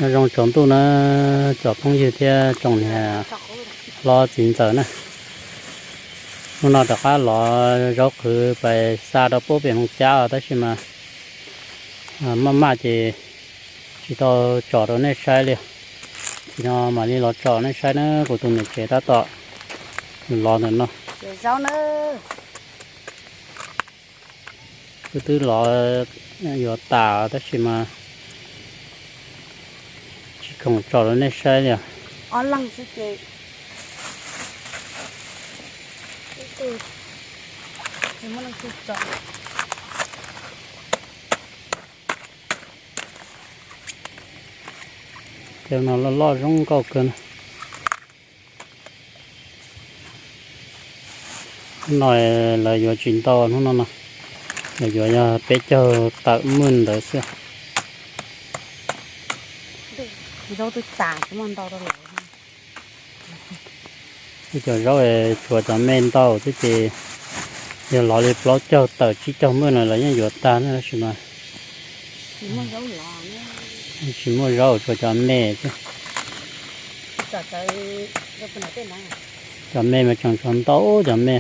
Nyob zoo tsaus ntuj na, tsoom phooj ywg thiab tsoom niam hlob txiv ntxawm na. Hnub no rov qab los zaub qhwv pais xa rau puab pem Moos Cab os, tab sis mas maj maj ces tsis tau tsom rau nej saib li. Nim no mam li los tsom nej saib na, kuv tus niam tsev tab tom los ntawm no. Wb twb los yuav tas tab sis mas tsis khoom tsom rau nej saib li os. Cov no loj loj zoo nkauj kawg na. Hnub no lawv yuav tsis ntau hnub no no, lawv yuav yog peb caug tawm maj ntawd xwb. Wb cov zaub tshuav cov me ntau xwb ces yog los li plaub caug tawm tsib caug maj no los yeej yuav tag na, tab sis mas tsis muaj zaub, tshuav cov me xwb. Cov me mas tseem tshuav ntau cov me.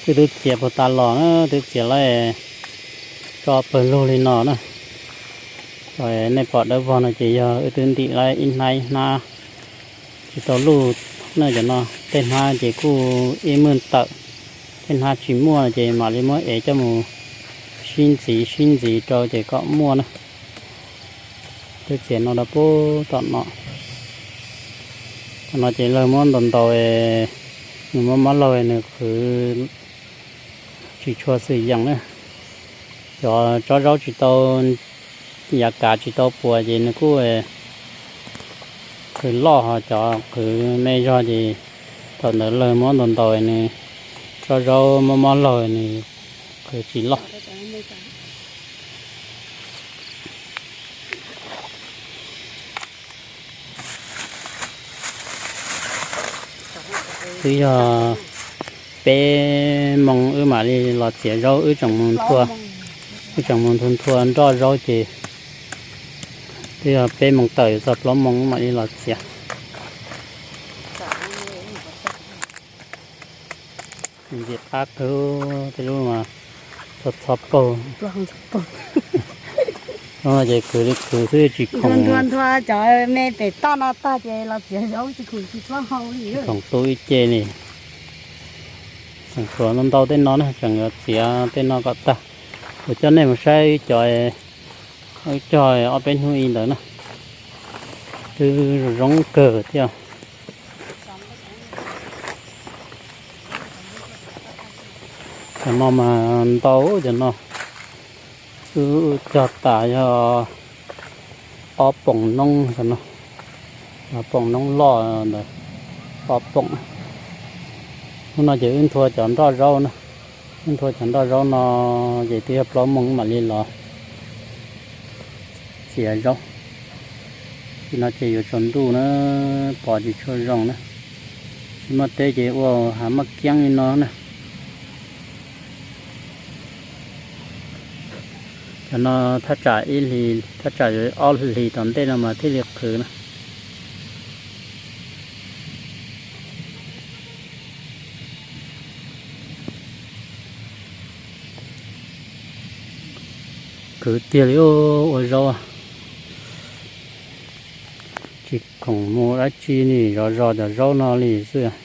Wb twb txiav puag ta los na, twb txiav lawm tso pawg lug li no na. Nej pom dawb vog no ces yog wb twb ntim lawm ib hnab ib hnab tsis tau luj na. Cov no tej hnab ces kuj ib maj tawm, tej hnab tsis muaj no ces mam li muab ev coj mus sib ntxiv sib ntxiv rau ces kom muaj na. Twb txiav no rau puag tom no. Tam no ces lawg muab ntaus ntaus, nws muab mob laug nws qhwv tsis tshua xwm yeem na. Cov tsob zaub tsis tau, yav kav tsis tau puas ces nws kuj qhwv loj, ho cov qhwv me zog ces thaum ntawd lawg muab ntaus ntaus nws, tsob zaub mob mob laug nws qhwv tsis loj. Twb yog peb moos wb mam li los txiav zaub, wb tseem mus nthua, wb tseem mus nthua nroj zaub ces twb yog peb moos tawm yuav txog plaub moos wb mam li los txiav. Ntxim qab kawg, tej lub mas txhob txhob paug. Ces khwv li khwv xwb tsis khoom. Nthua nthua cov me pem toj no tag ces los txiav zaub tsis khoom tsis txhob hau li. Tsis khoom tu ib ce li. Tseem tshuav ntau ntau tej no na, tseem yuav txiav tej no kom tag. Kuv coj nej mus saib wb cov, wb cog ob peb hnub ib ntawd na, twb zoo zoo kawg thiab. Cov no mas ntau, cov no wb cog tas yog ob poom noob, cov no poom noob loj ntawd ob poom. Hnub no ces wb nthua cov nroj zaub na, wb nthua cov nroj zaub no ces twb yog plaub moos mam li los txiav zaub. Nim no ces yuav tsaus ntuj na, pom tsis tshua zoo na, tsis muaj teb ces ua hav maj kiab li no na. Cov no thaj tsam ib hlis, thaj tsam yuav ob hlis tom ntej no mas thiaj li qhwv na. Khwv tiag li ua zaub, tsis khoom mus dab tsi li, zov zov cov zaub no li xwb.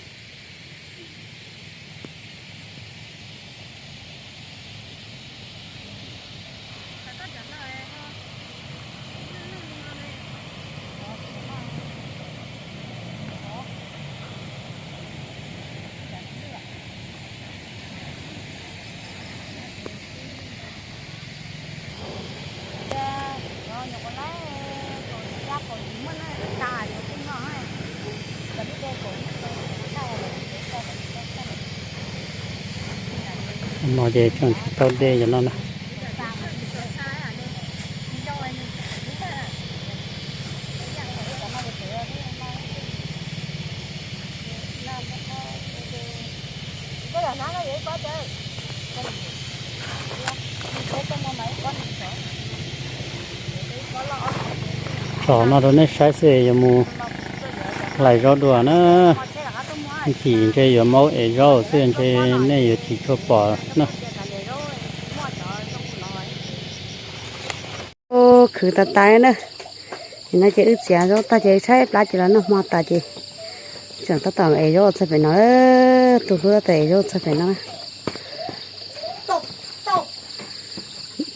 No ces tseem tsis tau de cov no na. Tsom no rau nej saib xwb, yuav mus hlais zaub dua na. Chim ntshe yuav maub ev zaub xwb, ntshe nej yuav tsis tshua pom na. Khwv tas tas na. Nim no ces wb txiav zaub tag ces wb tshaib plab ces los noj hmo tas ces tseem tab tom ev zaub txog pem no. Tus hlub tab tom ev zaub txog pem no.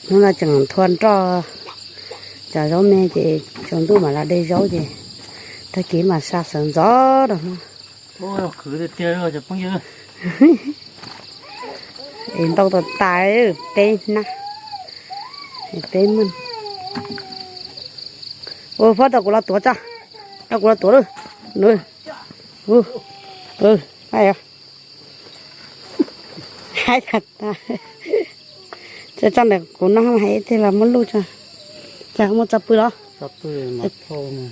Hnub no tseem nthua nroj cov zaub me ces tsaus ntuj mam los de zaub ces tag kis mam sawv ntxov rau hmo. Es ntau tas tas, peb hnab, peb meej. Ua phob rau kuv los tuav tso, rau kuv los tuav lawm. Haib tas tas. Tso tso ntawm kuv no mas hais tiag los muab luj tso. Cas muaj tso pw los?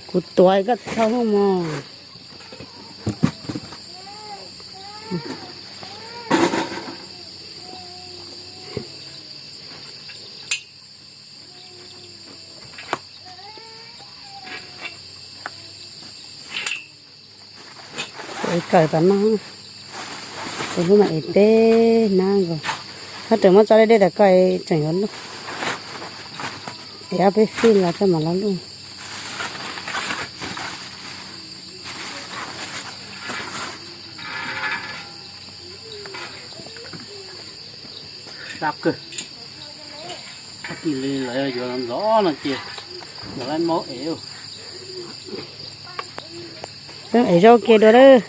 Kuv tuav koj thauj mog. Kawm tom no, tus hlub mas ev peb hnab nkaus. Hab tseem muab tso deb deb tas koj tseem yuav luj. Es ob peb fij los tso mam los luj. Sab kawg. Ib pliag lawv yuav los ntxov no ces lawv lawv maub ev. Peb ev zaub kiag dua lawm.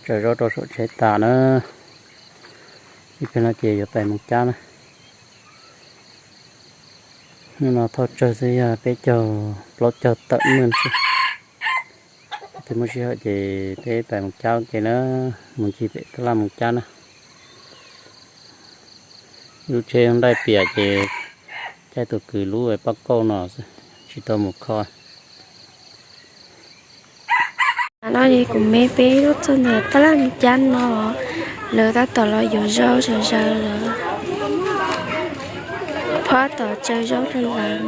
Tsaws zaub rau saum tsheb tas na. Ib pliag no ces yuav pais Moos Cab na. Hnub no thauj tsawg xwb yog peb caug plaub caug tawm meej xwb. Ib pliag muaj sij hawm ces peb pais Moos Cab ua ke na, mus ncig pem tab laj Moos Cab na. Lub tsheb ntaij piam ces caij tus kwv lub paj kauj no xwb, tsis tau mus kho. No ces kuv me peb lub txog ntawm tab laj Moos Cab no, lawv tab tom los yuav zaub sawv zaws lawm. Phob tom tsaws zaub rau lawv.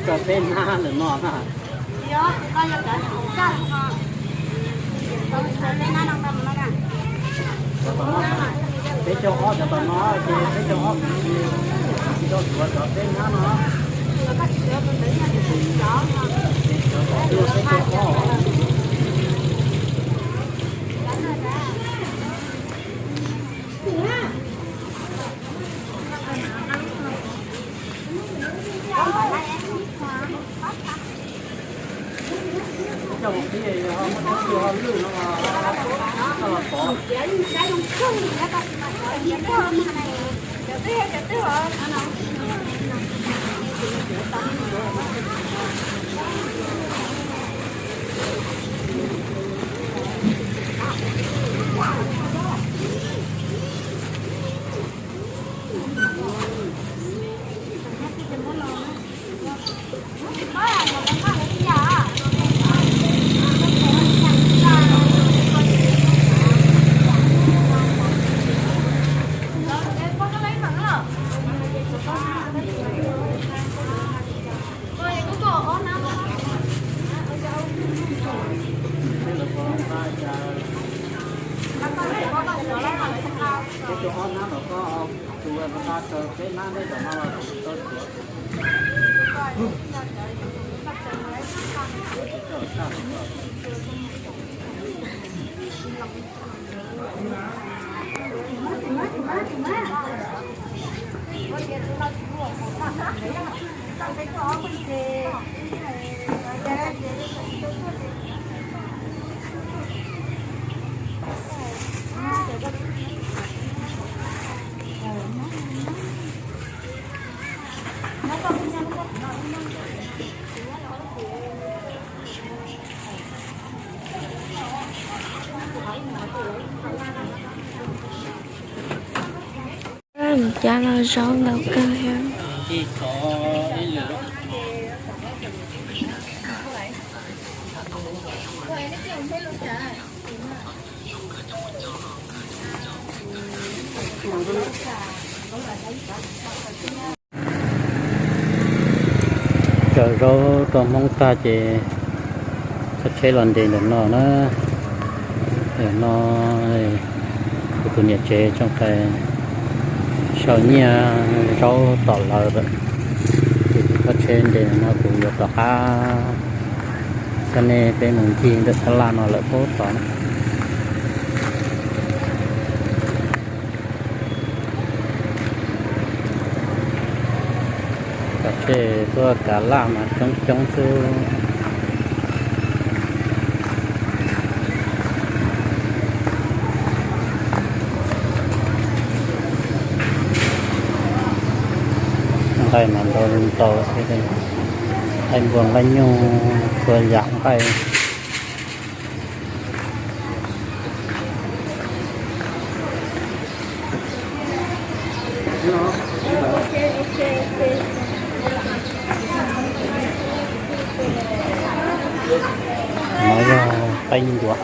Cov peb hnab ntawm no na. Cov tom no, peb caug ob cov tom no, ces peb caug ob kuv tsis tau tuav cov peb hnab no. Ces cov tom no peb caug ob. Nws cab los zaub ntau kawg thiab. Cog zaub rau Hmoob tag ces txog tsheb los nres ntawm no na. Ntawm no kuv tus niam tsev tsoom qas sau nyiaj zaub tom lawv lawm. Ces kuv txog tsheb nres no kuv yuav rov qab coj nej peb mus ncig ntawm tab laj no lawm puag tod na. Cov tsheb tuaj kav laj mas coob coob xwb. Nqaij mas ntau ntau xwb, nqaij npua nqaij nyuj txhua yam nqaij. No yog qaib ncuav.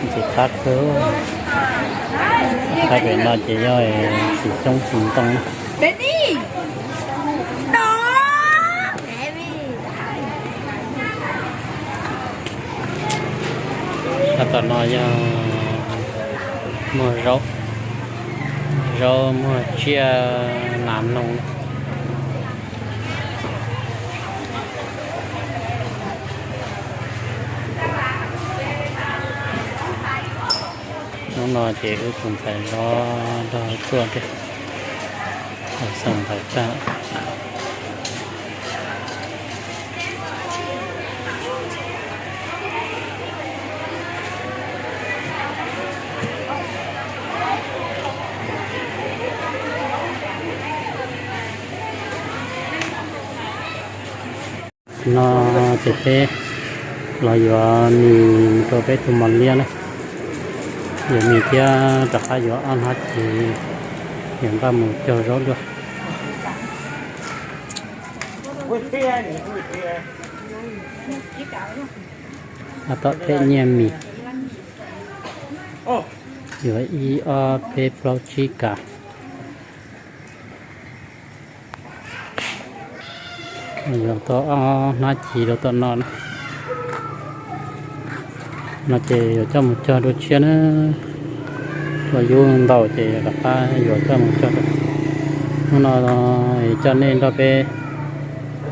Ntxim qab kawg. Qab pem no ces yog tsis coob tsis ntoo. Sab tom no yog muag zaub, zaub muag tsiaj nas noog. Hnub no ces wb tus ntxhais zov nrog tuaj thiab, xeem ntxhais tag. No ces peb los yuav mis rau peb tus mos liab na. Yuav mis thiab rov qab yuav ob hnab ces yuav npaj mus cog zaub dua. Tab tom them nyiaj mis. Yuav ib ob peb plaub tsib kav. Yuav tau ob hnab ci rau tom no na. No ces yuav coj mus cog dua tshiab na. Ua yub ntau ces rov qab yuav coj mus cog rau. Hnub no coj nej nrog peb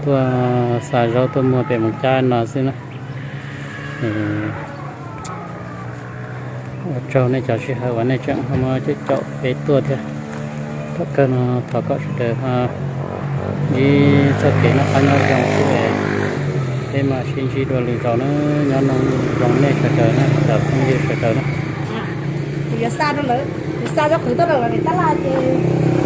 tuaj xa zaub tuaj muag pem Moos Cab no xwb na. Ua tsaug nej cov sij hawm uas nej tseem ho muab caum peb tuaj thiab. Thaum kawg no thov kom sawv daws ho ntsib txoj kev noj qab nyob zoo xwb es peb mam sib ntsib dua lwm zaus na. Nyob zoo nej sawv daws na, cov phooj ywg sawv daws na. Kuv yuav xa rau lawv, kuv xa rau qhwv tuaj rau lawv tab laj ces